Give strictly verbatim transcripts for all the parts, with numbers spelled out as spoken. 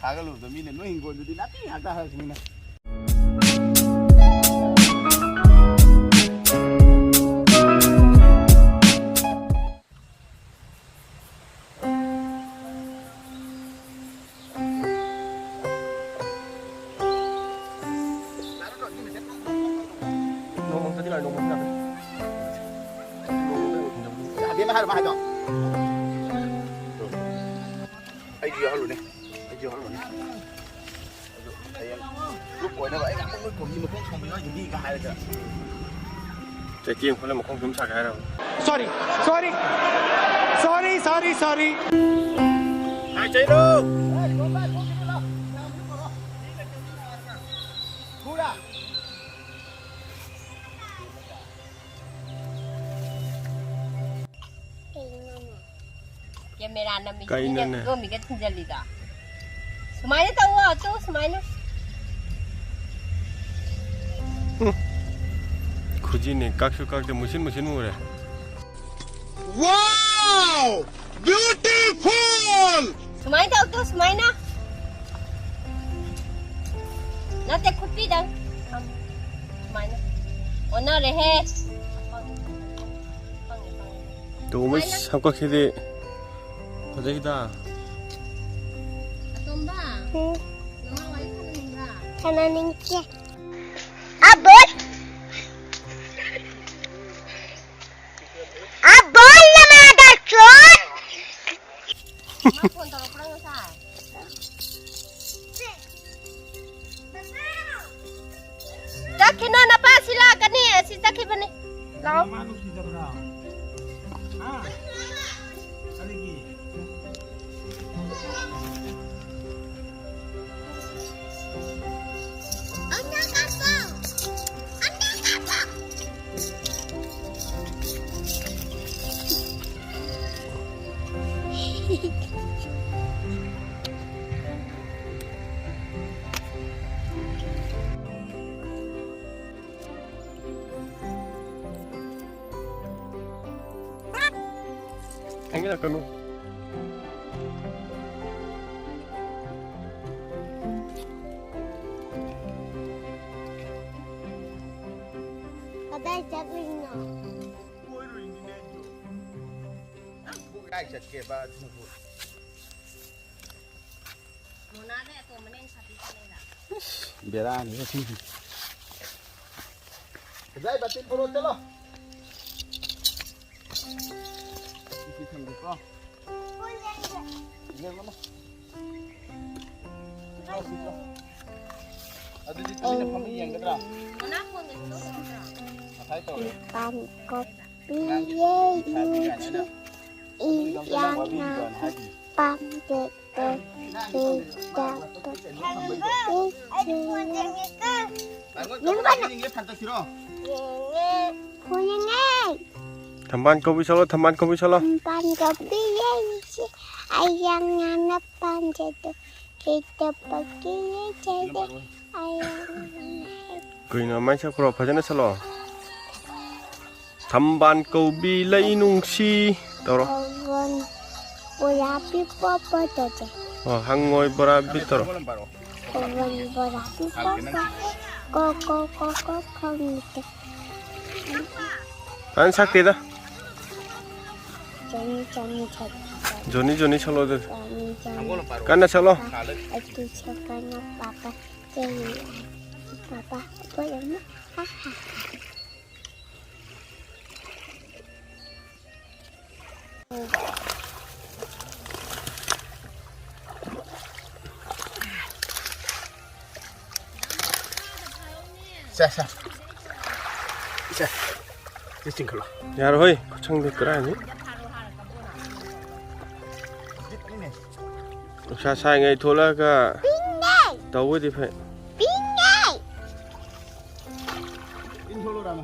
ꯊꯥꯒꯠꯂꯨꯕꯗ ꯃꯤꯅ ꯅꯣꯏ ꯍꯤꯡꯒꯣꯜꯗꯨꯗꯤ ꯅꯥꯄꯤ ꯉꯥꯛꯇ ꯍꯥꯏꯔꯛꯄꯅꯤꯅ꯫ ꯑꯕꯦꯝꯃ ꯍꯥꯏꯔꯣ ꯃꯥ ꯍꯥꯏꯗꯣ? ꯑꯩꯁꯨ ꯌꯥꯎꯍꯜꯂꯨꯅꯦ꯫ ꯑꯩꯁꯨ ꯌꯥꯎꯍꯜꯂꯨꯅꯦ꯫ ꯑꯗꯨ ꯍꯌꯦꯡ group ꯑꯣꯏꯅꯕ ꯑꯩꯅ ꯑꯃꯨꯛ ꯅꯣꯏ ꯀꯣꯝꯕꯤ ꯃꯈꯣꯡ ꯁꯣꯝꯕꯤ ꯍꯣꯏꯗꯨꯗꯤꯒ ꯍꯥꯏꯔꯒ꯫ ꯆꯩꯊꯦꯡ ꯈꯨꯜꯂ ꯃꯈꯣꯡ ꯁꯨꯝ ꯁꯥꯒꯦ ꯍꯥꯏꯔꯕ? Sorry, sorry. Sorry, sorry, sorry. ꯍꯥꯏ ꯆꯩꯔꯣ! ꯊꯨꯔꯥ! ꯀꯦꯃꯦꯔꯥ ꯅꯝꯃꯤꯁꯤꯅꯅꯦ ꯀꯩꯅꯣꯅꯦ? ꯈꯨꯗꯣꯝꯕꯤꯒ ꯊꯤꯟꯖꯜꯂꯤꯗꯣ꯫ ꯁꯨꯃꯥꯏꯅ ꯇꯧꯋꯣ, ꯇꯨ ꯁꯨꯃꯥꯏꯅ꯫ ꯎꯝ꯫ ꯈꯨꯖꯤꯟꯅꯦ ꯀꯛꯁꯨ ꯀꯛꯇꯦ, ꯃꯨꯁꯤꯟ ꯃꯨꯁꯤꯟ ꯃꯨꯔꯦ꯫ Wow! Beautiful! ꯁꯨꯃꯥꯏꯅ ꯇꯧ, ꯇꯨ ꯁꯨꯃꯥꯏꯅ꯫ ꯅꯠꯇꯦ, ꯈꯨꯠꯄꯤꯗꯪ꯫ ꯁꯨꯃꯥꯏꯅ꯫ ꯑꯣꯟꯅꯔꯦꯍꯦ꯫ ꯇꯣꯝꯕꯩ ꯁꯝꯀꯛꯁꯤꯗꯤ ꯐꯖꯩꯗ꯫ ꯑꯇꯣꯝꯕ, ꯎꯝ꯫ ꯅꯃꯥ ꯋꯥꯔꯤ ꯁꯥꯟꯅꯅꯤꯡꯕ꯭ꯔꯥ? ꯁꯥꯟꯅꯅꯤꯡꯗꯦ꯫ ꯑꯕꯣꯏ! ꯑꯕꯣꯏ ꯅꯃꯥꯗ ꯆꯣꯠ! ꯃꯥ ꯐꯣꯟ ꯇꯧꯔꯛꯄ꯭ꯔꯥ ꯉꯁꯥꯏ? ꯆꯠꯈꯤꯅꯨ, ꯅꯄꯥꯁꯤ ꯂꯥꯛꯀꯅꯤ꯫ ꯑꯁꯤ ꯆꯠꯈꯤꯕꯅꯤ꯫ ꯂꯥꯛꯑꯣ꯫ ꯃꯃꯥ ꯅꯨꯡꯁꯤꯗꯕ꯭ꯔꯥ? ꯍꯥ? ꯀꯔꯤꯒꯤ? ꯊꯦꯡꯅꯔꯛꯀꯅꯨ꯫ ꯆꯠꯀꯦꯕ ꯑꯗꯨꯕꯨ꯫ ꯃꯣꯅꯥꯗꯩ ꯑꯇꯣꯝꯕꯅ ꯍꯦꯟꯅ ꯁꯥꯊꯤꯕ ꯂꯩꯔꯥ? ꯏꯁ, ꯕꯦꯔꯥꯅꯤ ꯁꯤꯗꯤ꯫ ꯀꯗꯥꯏ ꯕꯥꯇꯤꯟ ꯄꯨꯔꯛꯑꯣ ꯆꯠꯂꯣ꯫ ꯁꯤ ꯊꯝꯒꯦꯀꯣ꯫ ꯌꯦꯡꯉꯨꯅꯨ꯫ ꯑꯗꯨꯗꯤ ꯇꯨꯃꯤꯟꯅ ꯐꯝꯃ ꯌꯦꯡꯒꯗ꯭ꯔꯥ? ꯃꯣꯅꯥ ꯐꯣꯟꯒꯁꯦ ꯂꯧꯗꯕ ꯅꯠꯇ꯭ꯔꯥ? ꯉꯁꯥꯏ ꯇꯧꯔꯦ꯫ ꯄꯥꯝ ꯀꯣꯄꯤ ꯑꯉꯥꯡꯒꯤ ꯌꯦꯡꯁꯤ꯫ ꯄꯩꯁꯥ ꯄꯤꯔꯛꯑꯅꯤ꯫ ꯏ ꯌꯥꯝꯅ ꯄꯥꯝꯗꯦ꯫ ꯉꯥꯡꯒꯤ ꯄꯩꯁꯥ ꯄꯤꯔꯛꯑꯅꯤ꯫ ꯑꯩ ꯐꯣꯟ ꯌꯦꯡꯉꯦ꯫ ꯐꯣꯟ ꯇꯧꯁꯤꯔꯣ? ꯌꯦꯡꯉꯦ꯫ ꯐꯣꯟ ꯌꯦꯡꯉꯦ꯫ ꯊꯝꯕꯥꯜ ꯀꯧꯕꯤ ꯆꯠꯂꯣ, ꯊꯝꯕꯥꯜ ꯀꯧꯕꯤ ꯆꯠꯂꯣ꯫ ꯊꯝꯕꯥꯜ ꯀꯧꯕꯤ ꯌꯦꯡꯁꯤ꯫ ꯑꯩ ꯌꯥꯝ ꯉꯟꯅ ꯄꯥꯝꯖꯗꯣ꯫ ꯈꯤꯇꯄꯛꯀꯤ ꯌꯦꯡꯖꯗꯦ꯫ ꯑꯩ ꯌꯥꯝ ꯉꯟꯅ ꯀꯩꯅꯣ ꯑꯗꯨꯃꯥꯏꯅ ꯁꯛꯄ꯭ꯔꯣ? ꯐꯖꯅ ꯁꯛꯂꯣ꯫ ꯊꯝꯕꯥꯜ ꯀꯧꯕꯤ ꯂꯩ ꯅꯨꯡꯁꯤ ꯇꯧꯔꯣ꯫ ꯄꯋꯟ ꯕꯣꯔꯥ ꯄꯤꯄꯣ ꯄꯣ ꯇꯧꯁꯦ꯫ ꯑꯣ, ꯍꯪꯉꯣꯏ ꯕꯣꯔꯥ ꯄꯤ ꯇꯧꯔꯣ꯫ ꯄꯋꯟ ꯕꯣꯔꯥ ꯄꯤꯄꯣ ꯄꯣ꯫ ꯀꯣ ꯀꯣ ꯀꯣ ꯀꯣ ꯈꯪꯗꯦ꯫ ꯐꯖꯅ ꯁꯛꯇꯦꯗ꯫ ꯖꯣꯅꯤ ꯖꯣꯅꯤ ꯁꯛ-, ꯖꯣꯅꯤ ꯖꯣꯅꯤ ꯁꯛꯂꯣ ꯑꯗꯨꯗꯤ꯫ ꯖꯣꯅꯤ ꯖꯣꯅꯤ꯫ ꯀꯟꯅ ꯁꯛꯂꯣ꯫ ꯑꯗꯨ ꯁꯛꯀꯅꯨ ꯄꯥꯄꯥ꯫ ꯄꯥꯄꯥ, ꯄꯥꯄꯥ, ꯍꯥ, ꯍꯥ, ꯍꯥ꯫ ꯁꯦ, ꯁꯦ꯫ ꯁꯦ꯫ ꯁꯤ ꯆꯤꯡꯈꯠꯂꯣ꯫ ꯌꯥꯔꯣꯏ, ꯈꯨꯠꯁꯪꯗꯤ ꯀꯗꯥꯏꯗꯩ? ꯅꯨꯡꯁꯥ ꯁꯥꯏꯉꯩ ꯊꯣꯛꯂꯛꯑꯒ ꯄꯤꯡꯉꯦ꯫ ꯇꯧꯕꯗꯤ ꯐꯩ꯫ ꯄꯤꯡꯉꯦ꯫ ꯏꯟꯊꯣꯛꯂꯣ, ꯔꯥꯃ꯫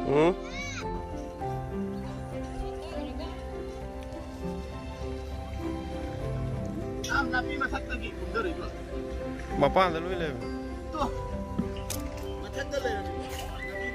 ꯎꯝ? ꯌꯥꯝ ꯅꯥꯄꯤ ꯃꯊꯛꯇꯒꯤ ꯀꯨꯝꯊꯔꯛꯏꯕ꯫ ꯃꯄꯥꯟꯗ ꯂꯣꯏ ꯂꯩꯕ꯫ ꯇꯣ, ꯃꯊꯛꯇ ꯂꯩꯔꯝꯃꯤꯕ ꯅꯥꯄꯤ꯫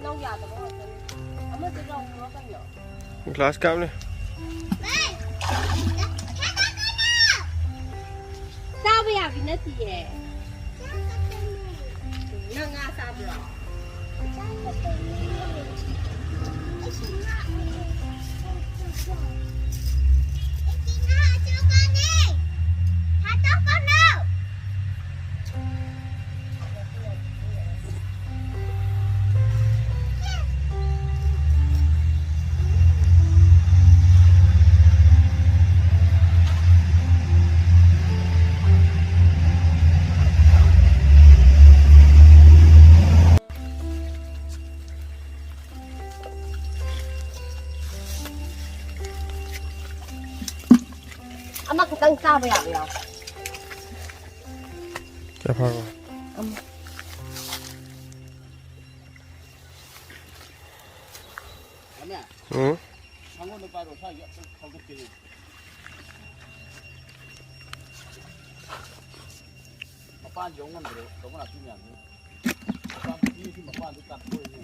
ꯂꯧ ꯌꯥꯗꯕ ꯉꯥꯛꯇꯅꯤ꯫ ꯑꯃꯗ ꯂꯧ ꯀꯩꯅꯣ? ꯒ꯭ꯂꯥꯁ ꯀꯥꯞꯅꯦ꯫ ꯆꯥꯕ ꯌꯥꯕꯤ ꯅꯠꯇꯤꯌꯦ꯫ ꯅꯪ ꯉꯥ ꯆꯥꯕ꯭ꯔꯣ? ꯑꯃꯈꯛꯇꯪ ꯆꯥꯕ ꯌꯥꯕ ꯌꯥꯎ꯫ ꯀꯌꯥ ꯐꯥꯔꯕ? ꯑꯃ꯫ ꯎꯝ꯫ ꯁꯪꯒꯣꯝꯗꯣ ꯄꯥꯏꯔꯣ, ꯁ꯭ꯋꯥꯏꯒꯤ ꯑꯝꯇ ꯈꯥꯎꯗꯣꯛꯀꯦ꯫ ꯃꯄꯥꯟ ꯌꯧ ꯉꯝꯗ꯭ꯔꯦ, ꯀꯧꯕ ꯅꯥꯄꯤ ꯃꯌꯥꯝꯁꯤꯅ꯫ ꯃꯄꯥꯟ ꯄꯨꯈ꯭ꯔꯤꯒꯤ ꯃꯄꯥꯟꯗꯨ ꯀꯥꯟꯊꯣꯛꯑꯦ꯫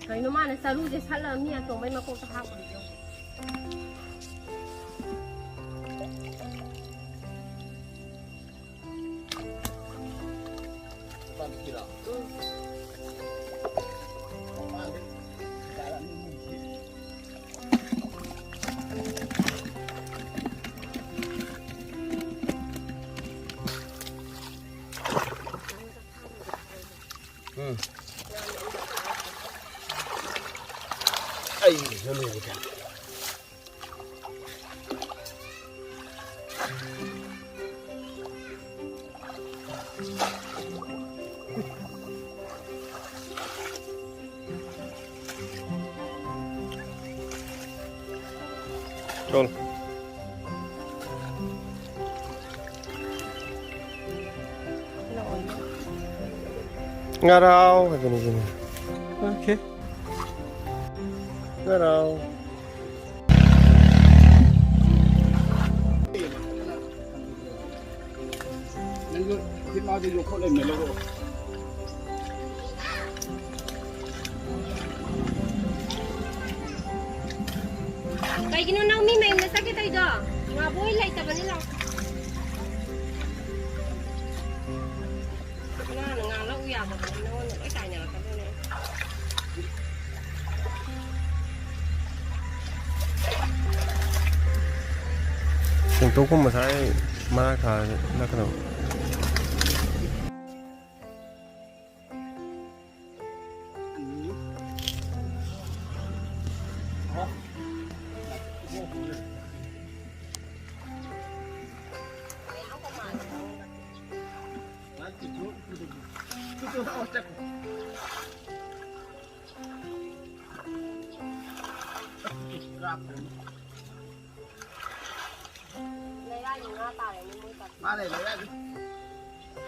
ꯀꯩꯅꯣ ꯃꯥꯅ ꯆꯔꯨꯁꯦ ꯁꯠꯂꯒ ꯃꯤ ꯑꯇꯣꯡꯕꯩ ꯃꯀꯣꯛꯇ ꯍꯥꯞꯄꯤꯗꯣ? ꯃꯄꯥꯟ ꯄꯨꯈ꯭ꯔꯤꯔꯣ? ꯉꯥꯔꯥꯎ ꯍꯥꯏꯕꯅꯤ ꯁꯤꯅ꯫ ꯑꯣꯀꯦ꯫ ꯉꯥꯔꯥꯎ꯫ ꯅꯪꯁꯨ ꯍꯧꯖꯤꯛ ꯃꯥꯗꯤ ꯌꯣꯛꯈꯠ ꯂꯩꯕꯅꯦ, ꯂꯧꯔꯛꯑꯣ꯫ ꯀꯩꯒꯤꯅꯣ ꯅꯪ ꯃꯤ ꯃꯌꯨꯝꯗ ꯆꯠꯀꯦ ꯇꯧꯔꯤꯗꯣ? ꯉꯥꯕꯣꯏ ꯂꯩꯇꯕꯅꯤ, ꯂꯥꯛꯑꯣ꯫ ꯉꯥꯅ ꯉꯥ ꯂꯧ ꯌꯥꯗꯕꯅꯤ, ꯅꯉꯣꯟꯗ ꯂꯣꯏ ꯇꯥꯏꯅꯔꯛꯀꯗꯣꯏꯅꯦ꯫ ꯁꯦꯡꯇꯣꯛꯐꯝ ꯉꯁꯥꯏ ꯃꯔꯥꯛ ꯊꯥꯔꯗꯤ ꯅꯛꯀꯗꯕ꯫ ꯂꯩꯔꯥꯏꯒꯤ ꯉꯥ ꯇꯥꯔꯦꯅꯦ ꯃꯣꯏ ꯇꯥꯔꯦ꯫ ꯃꯥꯅꯦ, ꯂꯩꯔꯥꯏꯒꯤ꯫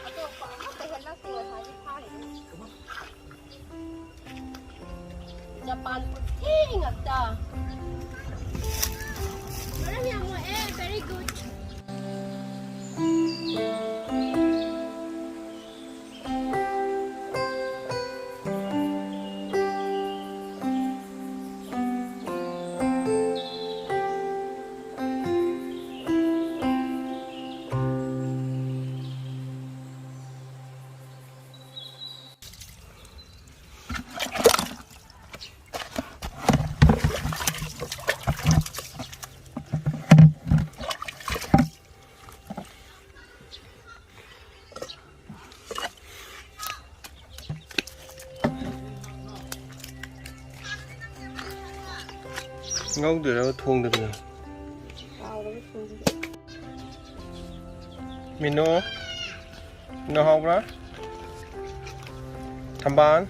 ꯑꯇꯣꯞꯄ ꯑꯃꯠꯇ ꯍꯦꯜꯂꯛꯇꯦ ꯉꯁꯥꯏꯒꯤ ꯐꯥꯔꯤꯗꯣ꯫ ꯖꯄꯥꯟ ꯈꯨꯊꯤ ꯉꯥꯛꯇ꯫ ꯃꯔꯝ ꯌꯥꯝ ꯃꯣꯛꯑꯦ, very good꯫ ꯉꯧꯗꯣꯏꯔꯣ ꯊꯣꯡꯗꯣꯏꯔꯣ? ꯇꯥꯎꯔꯒ ꯊꯣꯡꯗꯣꯏꯕ꯫ ꯃꯤꯅꯣ, ꯃꯤꯅꯣ ꯍꯥꯎꯕ꯭ꯔꯥ? ꯊꯝꯕꯥꯜ꯫